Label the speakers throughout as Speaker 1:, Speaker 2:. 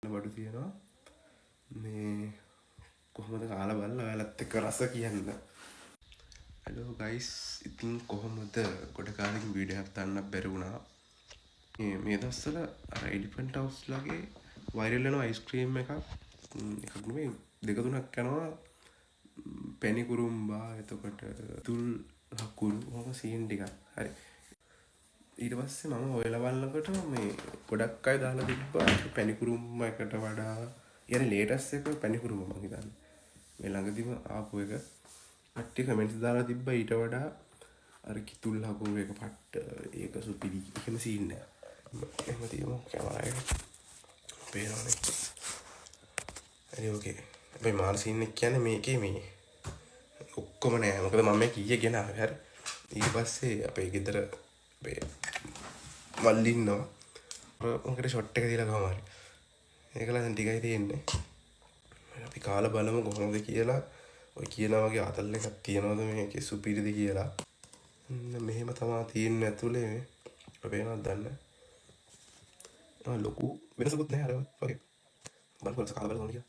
Speaker 1: බඩු තියෙනවා. මේ කොහොමද කාලා බලලා ඔයාලත් එක්ක රස කියන්න. හලෝ ගයිස්, ඉතින් කොහොමද ගොඩ කාලෙකින් වීඩියෝ එකක් දාන්න බැරි වුණා. මේ දවස්වල අර එලිෆන්ට් හවුස් ලගේ වෛරල් වෙන අයිස්ක්‍රීම් එකක්, එකක් නෙමෙයි දෙක තුනක් යනවා. පැණි කුරුම්බා, එතකොට තුල් හකුරු, ඔහොම සීන් ටිකක්. හරි. ඊට පස්සේ මම හොයලා බලනකොට මේ ගොඩක් අය දාලා තිබ්බා පැණි කුරුම්බා එකට වඩා, يعني ලේටස්ට් එක පැණි කුරුම්බා මං හිතන්නේ. මේ ළඟදිම ආපු එක. කට්ටිය කමෙන්ට්ස් දාලා තිබ්බා ඊට වඩා අර කිතුල් හකුරු එක පට්ට, ඒක සුපිරි එහෙම සීන් එක. එහෙම තියමු කැමරා එක. පේනවනේ. හරි ඕකේ. හැබැයි මාර සීන් එක කියන්නේ මේකේ මේ ඔක්කොම නෑ. මොකද මම මේක ඊයේ ගෙන ආවේ. හරි. ඊට පස්සේ අපේ ගෙදර අපේ මල්ලි ඉන්නවා. ඔකට ෂොට් එක දීලා කොහොම හරි. ඒකලා දැන් ටිකයි තියෙන්නේ. අපි කාලා බලමු කොහොමද කියලා. ඔය කියන වගේ ආතල් එකක් තියනවද මේකේ සුපිරිද කියලා. මෙහෙම තමා තියෙන්නේ ඇතුලේ මේ. පේනවද දන්නේ නෑ. ලොකු වෙනසකුත් නෑ අර වගේ. බලමු කොහොමද කාලා බලමු කියලා.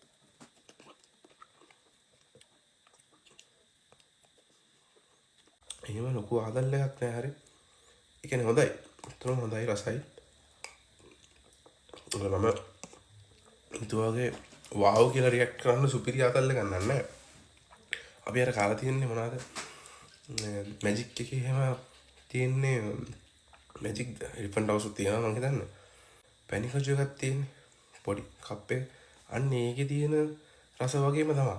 Speaker 1: එහෙම ලොකු ආතල් එකක් නෑ. හරි. ඒ කියන්නේ හොඳයි. තුනම හොඳයි, රසයි. මම හිතුවා වගේ වාව් කියලා රියැක්ට් කරන්න සුපිරි ආතල් එකක් නෑ. අපි අර කාලා තියෙන්නේ මොනවාද? මැජික් එකේ එහෙම තියෙන්නේ මැජික් එලිෆන්ට් හවුස් තියෙනවා මං හිතන්නේ. පැණි කජු එකක් තියෙන්නේ පොඩි කප් එක. අන්න ඒකේ තියෙන රස වගේම තමයි.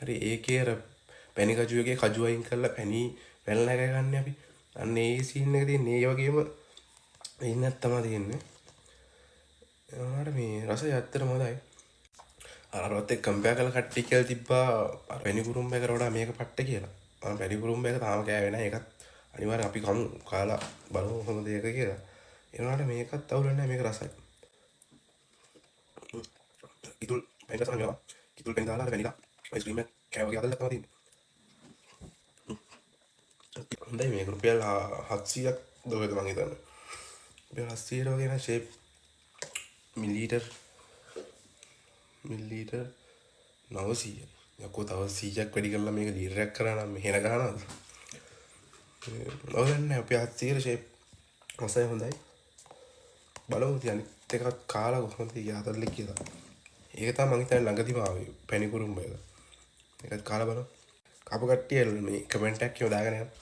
Speaker 1: හරි, ඒකේ අර පැණි කජු එකේ කජු අයින් කරලා පැණි වැල්ලා එක ගන්න අපි. අන්න ඒ සීන් එක තියෙන්නේ ඒ වගේම ඉන්නත් තමයි තියෙන්නේ. ඒ වුණාට මේ රසය ඇත්තටම හොඳයි. අර අරවත් එක්ක කම්පෙයාර් කරලා කට්ටිය කියලා තිබ්බා අර පැණි කුරුම්බ එකට වඩා මේක පට්ට කියලා. මම පැණි කුරුම්බ එක තාම කෑවේ නෑ. ඒකත් අනිවාර්යෙන් අපි කමු, කාලා බලමු කොහොමද ඒක කියලා. ඒ වුණාට මේකත් අවුල නෑ, මේක රසයි. කිතුල් පැණි රස නම් මේවා. කිතුල් පැණි දාලා අර වැනිලා අයිස්ක්‍රීම් එක කෑව වගේ හදලා තමයි තියෙන්නේ. හොඳයි, මේක රුපියල් 700ක් දොහෙද මං හිතන්නේ. රුපියල් 700 වගේ නම් ෂේප් මිලිලීටර් මිලිලීටර් 900. යකෝ තව 100ක් වැඩි කරලා මේක ලීටරයක් කරා නම් මෙහෙන ගහනවද? ඔව් නෑ, අපි 700 ෂේප් රසයි හොඳයි. බලමු ඉතින් අනිත් එකත් කාලා කොහොමද යාතල්ලේ කියලා. ඒක තමයි මං හිතන්නේ ළඟදිම ආවේ පැණි කුරුම්බ එක. ඒකත් කාලා බලමු. කාපු කට්ටිය මේ කමෙන්ට් එකක් කියව දාගෙන යන්න.